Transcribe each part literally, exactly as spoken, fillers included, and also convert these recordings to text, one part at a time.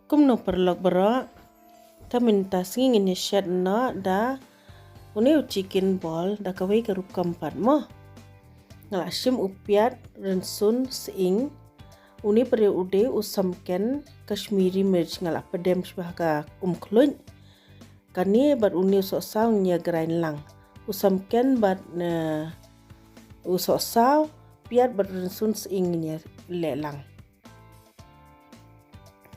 Kumno paralok baroh, te mynta sngi ngin ïa shet noh da une u chicken ball da kawei ka rukom pat mo. Nga la shim u piat, rynsun, sying. Une pat u dei u samken Kashmiri mirch, nga la pdem shwa ha ka um khluit. Kane bad une u sohsaw ngin ïa grind lang. U samken bad, eh, u sohsaw, piat bad rynsun, sying ngin ïa leh lang.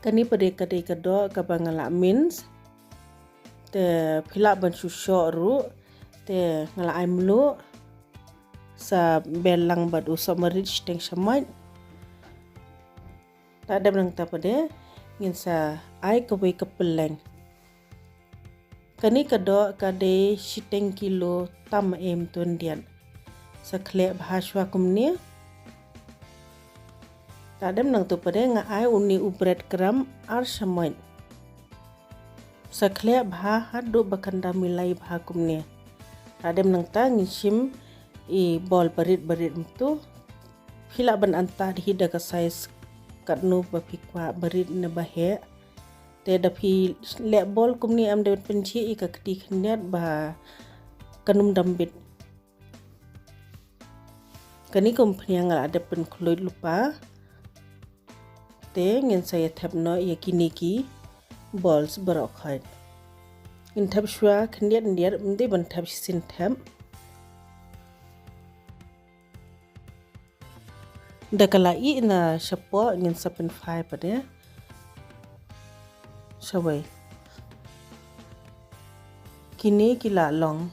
Kane pat ka dei ka doh kaba nga la mince. Te phi lah ban shu shoh ruh. Te nga la ai mluh. Sa ber lang bad u sohmarit shiteng shamoit. Te hadien nangta pat ngin sa ai kawei ka pylleng. Kane ka doh ka dei shiteng kilo tam em tun diat. Sa khleh bha shwa kumne. Te hadien nangta pat nga ai une u bread crumb ar shamoit. Sa khleh bha haduh ba kan da milai bha kumne. Te hadien nangta ngin shim i ball barit barit mynta. Phi lah ban antad hi da ka size katno ba phi kwah, barit ne ba heh. Te da phi leh ball kumne em dei ban pynjhieh ïa ka kti khyndiat ba kan ym dam bit. Kane ka umphniang nga la dep pynkhluit lypa. Te ngin sa ïa thep noh ïa kine ki balls baroh khoit. Ngin thep shwa khyndiat khyndiat, ym dei ban thep shisien thep. Da ka la ih na shapoh ngin sa pynphai pat ïa shawei. Kine ki la long.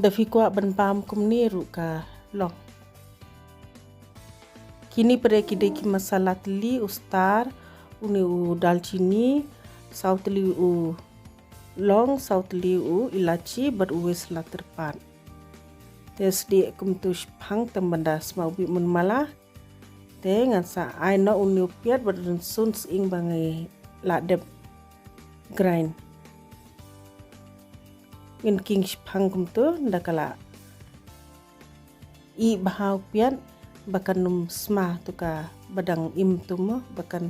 Da phi kwah ban bam kumne ruh ka long. Kine pat ki dei ki masala tylli, u star, une u dalchini, saw tylli u long, saw tylli u ilachi bad uwei sla tyrpad. Te sdieh kumtu shiphang tang ban da sma u bih mynmala. Te ngan sa ai noh une u piat bad rynsun sying ba ngi la dep grind. Ngin king shiphang kumtu da ka la ih bha u piat ba kan ym sma tu ka ba dang im tu mo, ba kan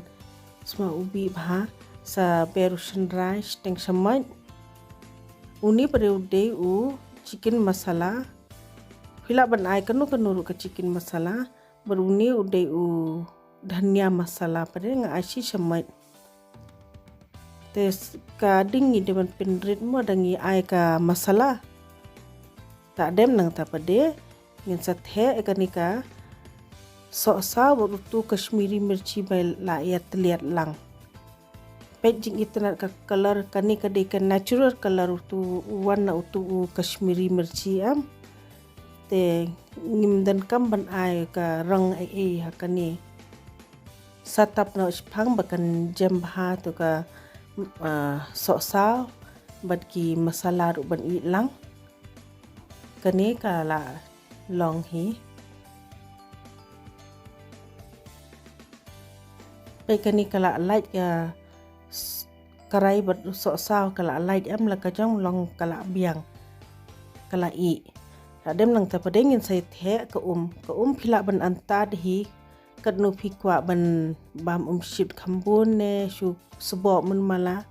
sma u bih bha. Sa ber u shynrai shiteng shamoit. Une pat u dei u chicken masala. Phi lah ban ai kano kano ruh ka chicken masala. Bad une u dei u dhania masala pat nga ai shi shamoit. Te s-, ka ding ngi dei ban pynrit mo da ngi ai ka masala. Te hadien nangta pat ngin sa theh ïa kane ka sohsaw bad utu Kashmiri mirchi ba la ïa tliat lang. Peit jingitynnad ka colour, kane ka dei ka natural colour utu u wan na utu u Kashmiri mirchi em. Te ngim donkam ban ai ka rong ei ei ha kane. Sa tap noh shiphang ba kan jem bha tu ka, ah, sohsaw bad ki masala ruh ban ih lang. Kane ka la long hi. Peit kane ka la lait ka s-, karai bad sohsaw ka la lait em, la ka jong long ka la biang. Ka la ih. Hadien nangta pat ngin sa ïa theh ka um. Ka um phi lah ban antad hi. Katno phi kwah ban bam um shit khambun ne shu sboh mynmala.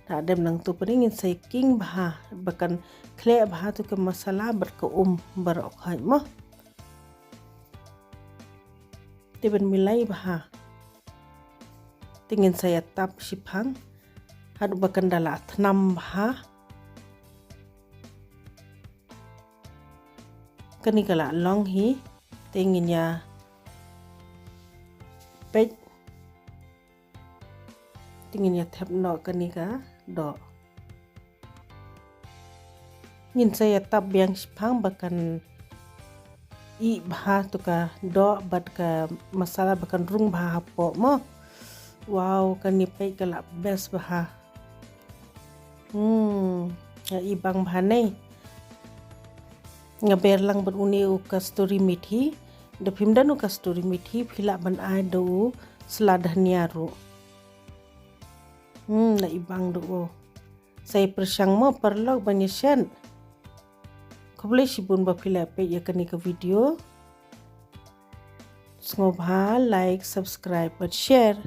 Hadien nangta pat ngin sa ïa king bha ba kan khleh bha tu ka masala bad ka um baroh khoit mo. Te ban milai bha. Te ngin sa ïa tap shiphang haduh ba kan da la thnam bha. Kane ka la long hi. Te ngin ïa peit. Te ngin ïa thep noh kane ka doh. Ngin sa ïa tap biang shiphang ba kan ih bha tu ka doh bad ka masala ba kan rung bha hapoh mo. Wow, kane peit ka la best bha. Hmm, nga ibang bha ne. Nga ber lang bad une u kasturi methi. Da phim don u kasturi methi phi lah ban ai da u sla dhania ruh. Hmm, la ibang da u. Sa ïa pyrshang mo paralok ban ïa shet. Khublei shibun ba phi la peit ïa kane ka video. Sngewbha like, subscribe bad share.